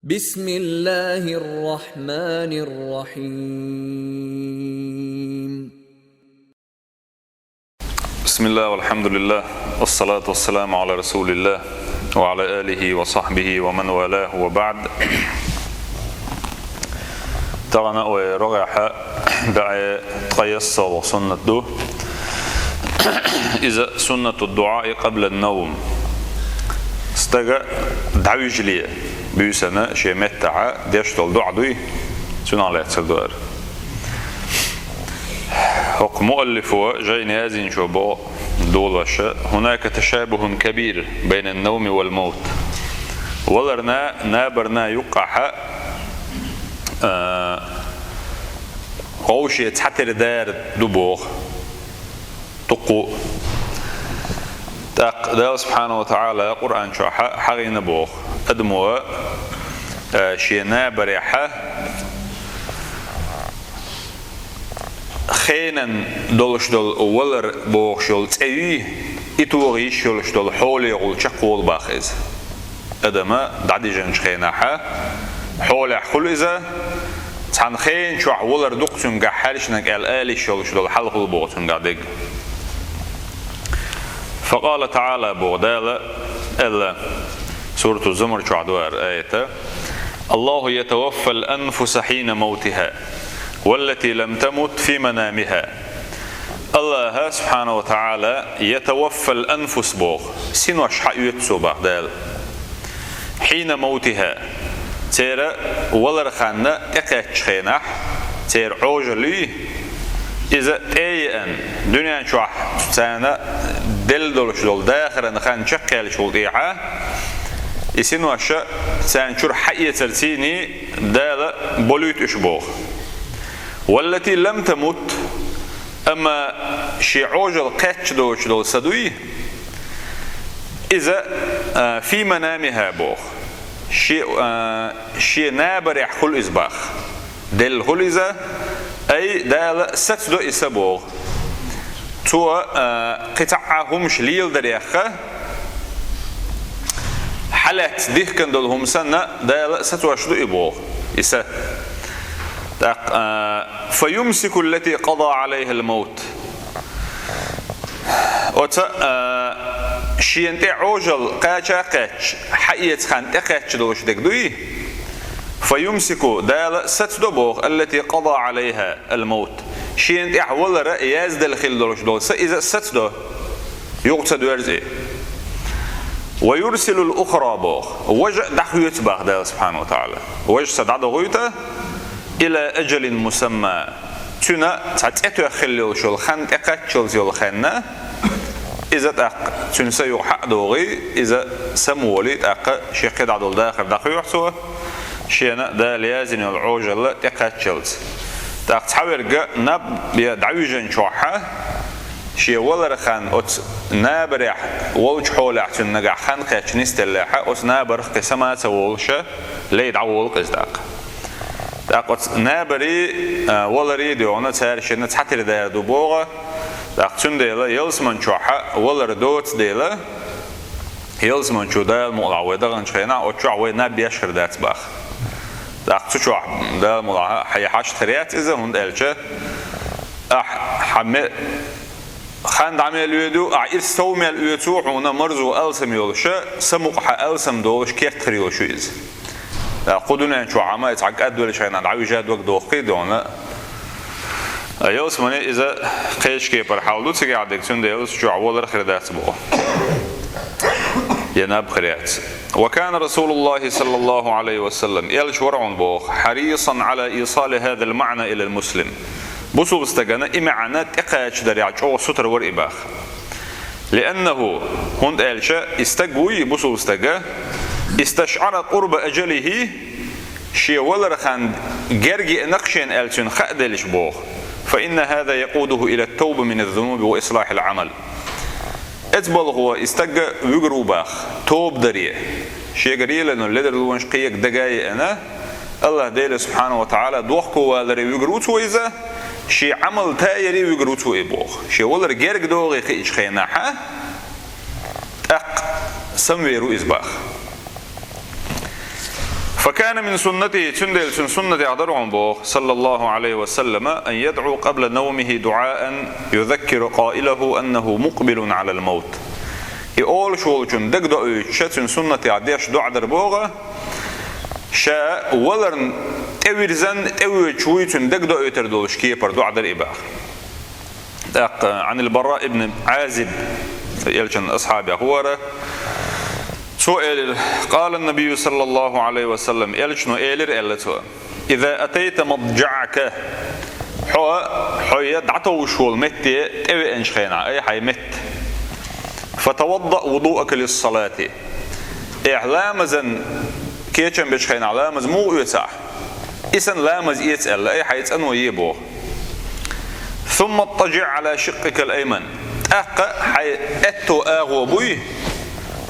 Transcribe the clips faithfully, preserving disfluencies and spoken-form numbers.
بسم الله الرحمن الرحيم. بسم الله والحمد لله والصلاة والسلام على رسول الله وعلى آله وصحبه ومن والاه وبعد. Тахан вай рогӀехьа баьӀе ткъаесналгӀа суннат ду. Иза суннату дуӀаи къабла ан-навм. Стага дӀавижале буьйсанна шен меттахьа деш дола дуӀа дуй, цунах лаьцар ду ара. ХӀокху муаллифо, жайна яздинчо боху, долаша: «هناك تشابه كبير بين النوم والموت». Валарна, набарна юккъахьа, а, вовше цхьатера дара ду боху. Дуккха. ТӀаккха Дала субхьанаху ва таӀала Къуръан чохь хьа-, хьахийна боху. Адамо, а, шен набарехьа хенан долуш долу валар бохуш йолу цӀе юй, и тоха йиш йолуш долу хьоле гӀулчакх волу баха иза. Адама дӀадижинчу хенахьа, хьолехь хуьлу иза, цхьана хена чохь валар дукха цуьнгахь хьаьршинарг аьлла ала йиш йолуш долу хьал хуьлу боху цуьнгахь дерг. Факъала таӀала боху Дала, аьлла, Сурату Зумар чохь ду ара аята: «Аллаху ятаваффал анфуса хьина мавтиха, валлати лам тамут фи манамиха». Аллаха, субхьанаху ва таӀала, ятаваффал анфус боху, синош хьаоьцу цо баха Дала. Хьина мавтиха, церан валар ханна тӀекхаьччу хенахь, церан Ӏожалла юй, иза тӀе а еана, дуьнен чохь царна делла долуш долу дахаран хан чекхъяьллачул тӀехьа, и синоша царна чуьра хьаэцар цийний Дала болуьйту уьш боху. «Валлати лам тамут», амма шен Ӏожалла кхаьчча доцуш долу са дуй, иза, а, «фи манамиха» боху. Шен, а, шен набарехь хуьлу иза баха. Делла хуьлу иза, ай, Дала сацадо и са боху. Цо, а, кхин цхьа а хӀумаш леладарехха, хьалаьцна дихкина долу хӀума санна, Дала сацош ду и боху, и са. ТӀаккха, а, «фа юмсику ллати къада Ӏалайхал мавт». Оцу, а, шена тӀе Ӏожалла кхача а кхаьчча, хьаэца хан тӀекхаьчча долуш дерг дуй? «Фа юмсику», Дала сацадо боху, «аллати къада Ӏалайхал мавт». Шена тӀехь валара язделла хилла долуш долу са иза сацадо. Юха ца доьрзу и. «Ва юрсилул ухра» боху. Важа а дӀахоьцу баха Дала субхьанаху ва таӀала. Важа са дӀадохуьйту, «ила ажалин мусамма». Цуьнан цхьа цӀе тоьхна хилла йолуш йолу хан тӀекхаччалц йолу хенна, иза тӀаккха цуьнан са юха хьа а догӀий, иза самаволий, тӀаккха шен кхидӀа долу дахар дӀахоьхьу цо, шена Дала яздина йолу Ӏожалла тӀекхаччалц. ТӀаккха цхьаверг наб я дӀавижинчохьа, шен валар хан оцу набарехь волчу хьолехь цуьнан нагахь хан кхаьчча нисделлехьа, оцу набарх кхин сама а ца волуша, лей дӀаволу-кх иза тӀаккха. ТӀаккха оцу набарий, а, валарий а доьгӀна, цара шена цхьатера дара ду боху, тӀаккха цундела ялсаман чохьа валар доцу дела, ялсаман чу Дала мукъалахь вай даханчу хенахь, оцу чохь вай наб еш хир дац баха. ТӀаккха цу чохь Дала мукъалахь хьай хьашт хир яц иза, хӀунда аьлча ахь хьан ме-, хан дӀа мел оьду, ахь ирс сов мел оьцу, хьуна марзо алсам йолуша, самукъа хьан алсам долуш керт хир йолуш ю иза. ТӀаккха кху дуьнен чохь Ӏама и цхьа кӀадвеллачу хенахь дӀавижа дог дохкий дона. А ялсамане иза кхечу кепара хьал ду, цигахь дерг цундела цу чохь валар хир дац боху. Я наб хир яц. «Ва кана Расулуллахи саллаллаху Ӏалайхи ва саллам», элча вара хьуна боху, «хьарийсан Ӏала ийсали хазал маӀна илал муслим». Бусулба стагана и маьӀна тӀекхача дарехь чӀогӀа сутара вара и баха. «Лианнаху», хӀунда аьлча и стаг вуй, бусулба стага, «исташӀара къурба ажалихи», шен валар хан герга еана-кх шена аьлла цуьнан хаа деллаш боху. «Фа инна хаза якъудуху ила ттавба мина ззунуби ва ислахьил Ӏамал». Эцу балхо и стаг вуьгур ву баха, тоба даре. Шегара еланал ледарлонаш кхега дага а еана, Аллах Дела субхьанаху ва таӀала дохковаларе вуьгур ву цо иза, шен Ӏамал таяре вуьгур ву цо и боху. Шен валар герга догӀий хиъчу хенахьа, тӀаккха самавер ву иза баха. فكان من سنته, цундела цуьнан суннатех дара хьуна боху, صلى الله عليه وسلم, أن يدعو قبل نومه دعاء يذكر قائله أنه مقبل على الموت. И олуш волчун дагадоуьйтуш цуьнан суннатех деш доӀа дара боху, ша валарна тӀевирзина, тӀевоьдуш вуй цуьнан дагадоуьйтур долуш кепара доӀа дара и боху. ТӀаккха, عن البراء بن عازب, элчан асхьабех вара. Цо элира, قال النبي صلى الله عليه وسلم, элчано элира аьлла цо: إذا أتيت مضجعك, хьо, хьо я дӀатовжуш волу метте тӀевеанчу хенахь, ай хьайн метта, فتوضأ وضوءك للصلاة, эхь ламазан кечам бечу хенахь ламаз муха оьцу ахь, и санна ламаз эца аьлла, ай хьайн цӀано е боху. ثم اضطجع على شقك الأيمن, тӀаккха хьайн аьтту агӀо буй,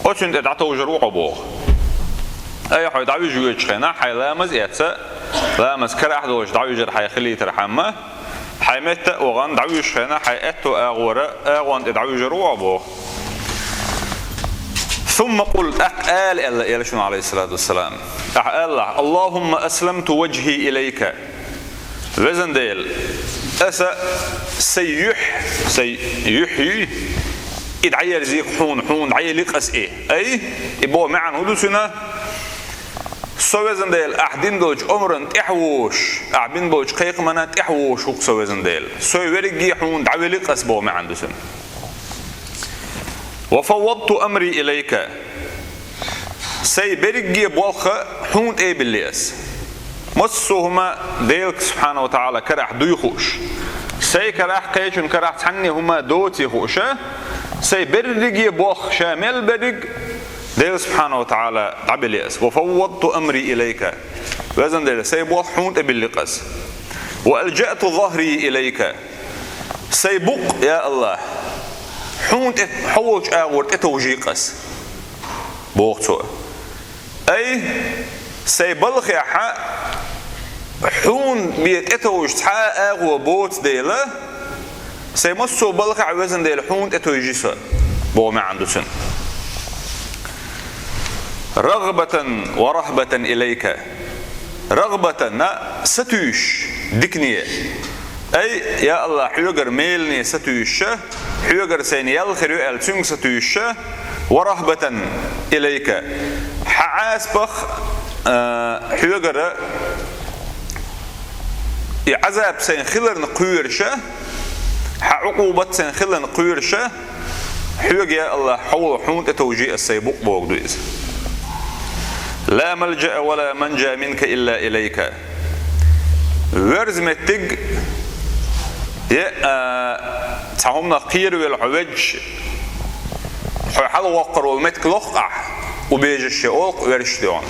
оцунна тӀе дӀатовжур ву хьо боху. Ай хьо дӀавижа воьдучу хенахь хьайн ламаз эцна, ламаз карахь долуш дӀавижар хьайн хилийтархьама, хьайн метта а вахана дӀавижа хенахь хьайн аьтту агӀора, агӀонна тӀе дӀавижур ву хьо боху. ثم قل, тӀаккха ала аьлла элчано, عليه الصلاة والسلام, ахьа алахь: اللهم أسلمت وجهي إليك. Везан Дела, аса сайн юьхь, сайн юьхь юй, и дӀаерзийра хьуна, хьуна дӀаелира аса и. Ай, и боху маьӀна хӀун ду цуьнан? Со, везан Дела, ахь дина долчу омранна тӀаьхьа вогӀуш, ахь бина болчу кхайкхаманна тӀаьхьа вогӀуш ву-кх со, везан Дела. Со верриге хьуна дӀавелира аса боху маьӀна ду цуьнан. وفوضت أمري إليك. Сайн берриге болх хьуна тӀе а биллира аса. Массо а хӀума Делах, سبحانه وتعالى, карахь дуй хууш, сайн карахь, кхечун карахь цхьанне хӀума доций хууш, сайн берриге болх, ша мел берриг, Дела, سبحانه وتعالى, дӀабиллира аса. وفوضت أمري إليك. Везан Дела, сайн болх хьуна тӀе биллира аса. وألجأت ظهري إليك. Сайн букъ, я АллахӀ, хьуна тӀе, хьо волчу агӀор тӀетовжийра аса, боху цо. Ай, сайн балхехь хьуна бен тӀетовжа цхьа а агӀо боцу дела, сайн массо а балхехь, везан Дела, хьуна тӀетовжий со, боху маьӀна ду цуьнан. رغبة ورهبة إليك. رغبة, сатуьйсуш дикане. Ай, я АллахӀ, хьоьгара мелане сатуьйсуш, хьоьгара сайна ял хир ю аьлла, цуьнга сатуьйсуш, ورهبة إليك. Хьан Ӏаьспах, а, хьоьгара и Ӏазап сайна хиларна кхоьруш, хьан Ӏукъубат сайна хиларна кхоьруш, хьоьга, я АллахӀ, хьо волу хьуна тӀетовжий аса, сайн букъ бохург ду иза. لا ملجأ ولا منجا منك إلا إليك. Верза меттиг, е, а, цхьа хӀуманах кхеравелла хьо веддаш, хьо хьалагӀоккхур волу меттиг лоху ахь, убежище олу-кх уьш дерг.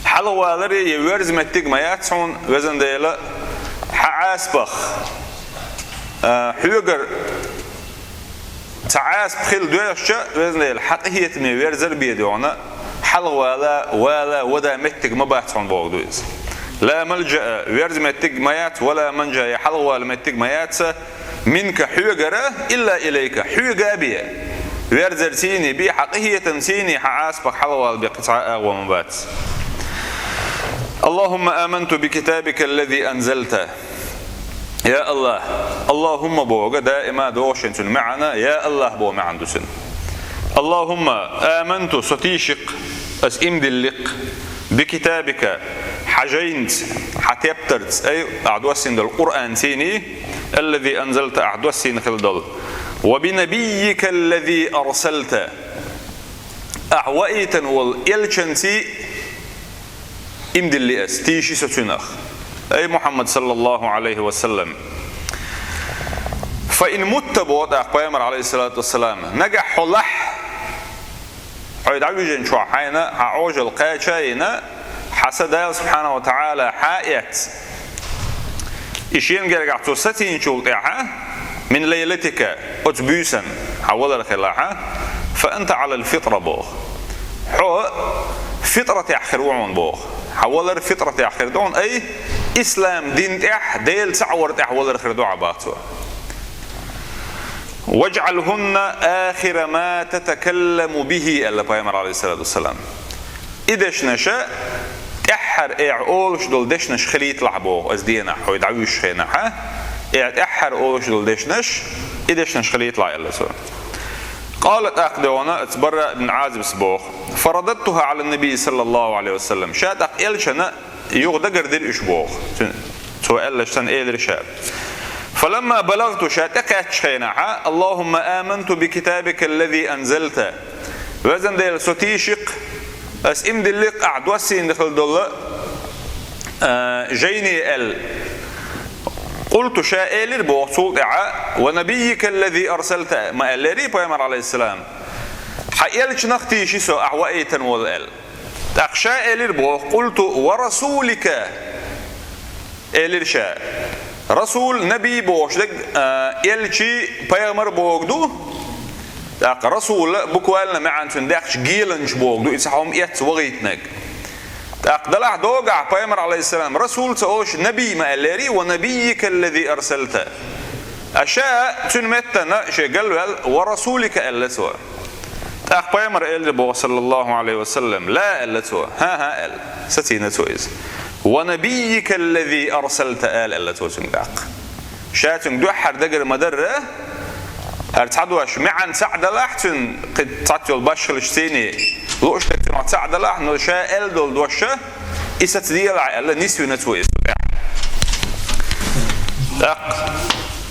ХьалагӀаларе я верза меттиг ма яц хьуна, везан Дела, хьан Ӏаьспах, а, хьоьгара цхьа Ӏаьсп хила доьлхуча, везан Дела, хьан къинхетаме верзар бен дерг, хьалагӀала, вала, вада меттиг ма бац хьуна бохург ду иза. لا ملجأ, верза меттиг ма яц, ولا منجا, я хьалагӀала меттиг ма яц, منك, хьоьгара, إلا إليك, хьоьга бен. Верзарций бен, хьан къинхетамций бен, хьан Ӏаьспах хьалагӀала бен кхин цхьа а агӀо ма бац. اللهم آمنت بكتابك الذي أنزلت. Я АллахӀ, اللهم бохург даима догӀуш ду цуьнан маьӀна, я АллахӀ боху маьӀна ду цуьнан. اللهم, آمنت, со тийши-кх, ас ийман диллина-кх, بكتابك, хьан жайнаца, хьан тептарца, ай, ахь доссийна долу Къуръанций, الذي أنزلت, ахь доссийна хилла долу, وبنبيك الذي أرسلت, ахь ваийтина волу элчанций ийман диллина ас, тийши со цуьнах. Ай Мухьаммад, صلى الله عليه وسلم. فإن مت, боху тӀаккха пайхамар, عليه الصلاة والسلام, нагахь хьо лахь, хьо дӀавижинчохь хьайна хьан Ӏожалла кхачийна, хьан са Дала, سبحانه وتعالى, хьа эцна, и шена гергахь цо сацийначул тӀаьхьа, من ليلتك, оцу буьйсанна, хьан валар хилахь, فأنت على الفطرة, боху. Хьо фитратехь хир ву хьуна, боху. Хьан валар фитратехь хир ду хьуна, ай, ислам дин тӀехь, Дела цхьаъ вар тӀехь валар хир ду хьан, боху цо. واجعلهن آخر ما تتكلم به, аьлла пайхамар, عليه الصلاة والسلام. И дешнаш тӀаьххьара эхь олуш долу дешнаш хилийталахь боху, аса денахь, хьо дӀавуьйшучу хенахь, а? Эхь тӀаьххьара олуш долу дешнаш, и дешнаш хилийталахь, аьлла цо. Къала, тӀаккха догӀна, аса Бараъ ибн Ӏазибас боху: «Фарададтуха Ӏала ннабий саллаллаху Ӏалайхи ва саллам». Ша тӀаккха элчана юха дагардира уьш боху. Цуьн-, цо аьллаш санна элира ша. «Фаламма балагӀту», ша тӀекхаьччу хенахь: «Аллахумма аманту би китабика аллази анзалта». Везан Дела, со тийши-кх, ас иман дилли-кх ахь доссийна хила долу, а, жайне аьлла. Къулту, ша элира боху цул тӀаьхьа: «Ва набиййика аллази арсалта», ма аьллерий пайхамар, алейхиссалам, хьан элчанах тийши со, ахь ваийтина волу аьлла. ТӀаккха ша элира боху: «Къулту ва расулика», элира ша. Расул, набий бохуш дерг, а, элчи, пайхамар боху ду. ТӀаккха расул буквально маьӀна цуьнан даьккхича геланча боху ду, и цхьа хӀума эцна ваийтинарг. ТӀаккха делахь догахь пайхамар, алейхиссалам, расул ца олуш, набий ма аьллерий, «ва набиййика аллази арсалта». А ша цуьнан меттана шен галваьлла, «ва расулика» аьлла цо. ТӀаккха пайхамар элира боху, саллаллаху Ӏалайхи ва саллам, «ла» аьлла цо, «хӀан-хӀа» аьлла, сацийна цо иза. «Ва набиййика аллази арсалта» аьлла, аьлла цо цуьнга тӀаккха. Ша цуьнга дуьххьара дагар ма дарра, хӀара цхьа дош маьӀна цхьаъ далахь цуьнан, кхин цхьацца йолу башхаллаш цийний, лууш дерг цуьнах цхьаъ далахь, но ша аьлла долу дош, и саца делахь аьлла, нисвина цо иза тӀаккха. ТӀаккха.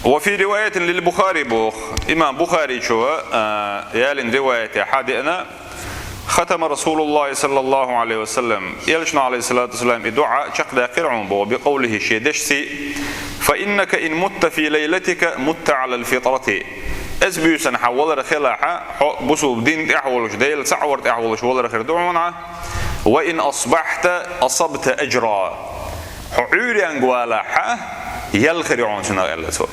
«Ва фи риваятин лил Бухари», боху, имам Бухаричо, а, ялина риваятехь деана, «Хатама Расулуллахи саллаллаху Ӏалайхи ва саллам», элчано, алейхиссалату вассалам, и дуӀа чекхдаьккхира хьуна боху, «би къавлихи», шен дешций: «Фа иннака ин мутта фи лайлатика мутта Ӏалал фитрати». Аса буьйсанна хьан валар хилахь, хьо бусулба дин тӀехь волуш, Дела цхьаъ вар тӀехь волуш валар хир ду хьуна, «ва ин асбахьта асабта аджра». Хьо Ӏуьйренга валахь, ял хир ю хьуна цуьнан, аьлла цо.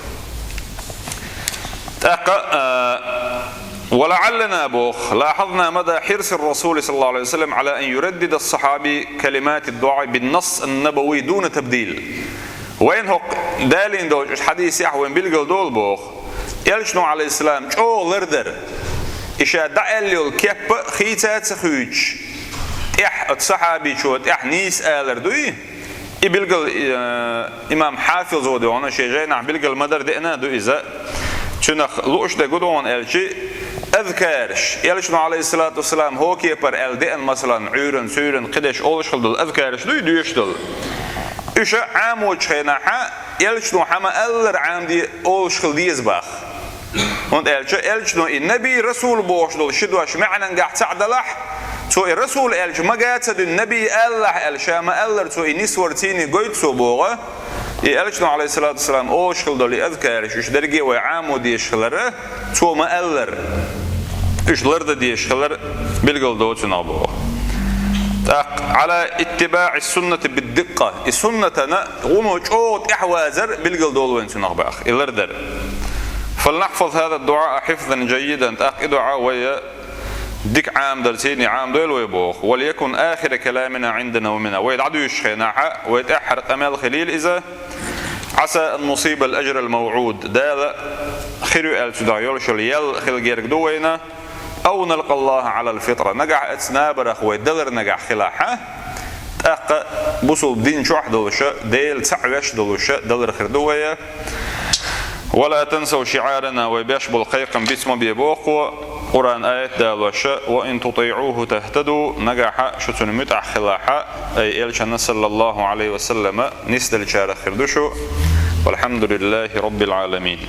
ТӀаккха, а, «ва лаӀаллана», боху, «лахьазна мада хьирсир Расули саллаллаху Ӏалайхи ва саллам Ӏала ан юраддида ас-сахьаби калимати ад-дуӀа бин-насс ан-набави дуна табдил». Вайна хӀокху далийна долчу хьадисехь вайн билгал долу боху, элчано, алейхиссалам, чӀогӀа лардара. И ша дӀааьлла йолу кеп хийца а ца хуьйцуш, тӀехь оцу сахьабичо тӀехь нийса алар дуй? И билгал, э, имам Хьафиз ву догӀна, шен жайнахь билгал ма-дарра деана ду иза. Цуьнах лууш дерг ду догӀна аьлчи, азкараш, элчано, алейхиссалату вассалам, хӀокепара аьлла деана, масалан, Ӏуьйранна, суьйранна, кхидерш олуш хила долу азкараш дуй доьшуш долу. Уьш Ӏамочу хенахь, элчано хьан ма-аллара Ӏамаде олуш хила деза боху. ХӀунда аьлча элчано и набий, расул бохуш долу ши дош маьӀнангахь цхьаъ далахь, цо и расул аьлча мага а ца дуьйна, набий алалахь аьлла, ша ма-аллара цо и нисвар цийний гойту цо боху. И элчано, алейхиссалату вассалам, олуш хила долу и азкараш, уьш дерриге а вай Ӏамо дезаш хилар, цо ма-аллара, уьш лардан дезаш хилар билгал доцу нах боху. ТӀаккха, «Ӏала иттибаӀи суннати биддикъа», и суннатана гӀуно чӀогӀа тӀаьхьавазар билгал долу вайн цунах баха, и лардар. «Фалнахфаз хаза ад-дуӀа хьифзан джаййидан», тӀаккха и дуӀа вай дика Ӏамадар цийний Ӏамадойла вай боху. «Валякун ахира каламина Ӏинда навмина». Вай дӀадуьйшучу хенахь, вай тӀаьххьара къамел хилийла иза. «Ӏаса ан нусиба ал-аджра ал-мавӀуд». Дала хир ю аьлла цуьнах йолуш йолу ял хила герга ду вайна. «Ау налкъа Аллаха Ӏалал фитра». Нагахь оцу набарах вай далар нагахь хилахь, тӀаккха бусулба дин чохь долуша, Дела цхьаъ веш долуша далар хир ду вай. «Ва ла тансав шиӀарана», вай беш болу кхайкхам биц ма бе боху Къуръан аят далоша, «ва ин тутиӀуху тахтаду», нагахь шу цунна муьтӀахь хилахь, ай элчанна, саллаллаху Ӏалайхи ва саллама, нисделлачарах хир ду шу. Валхьамдулиллахи Раббил Ӏаламин.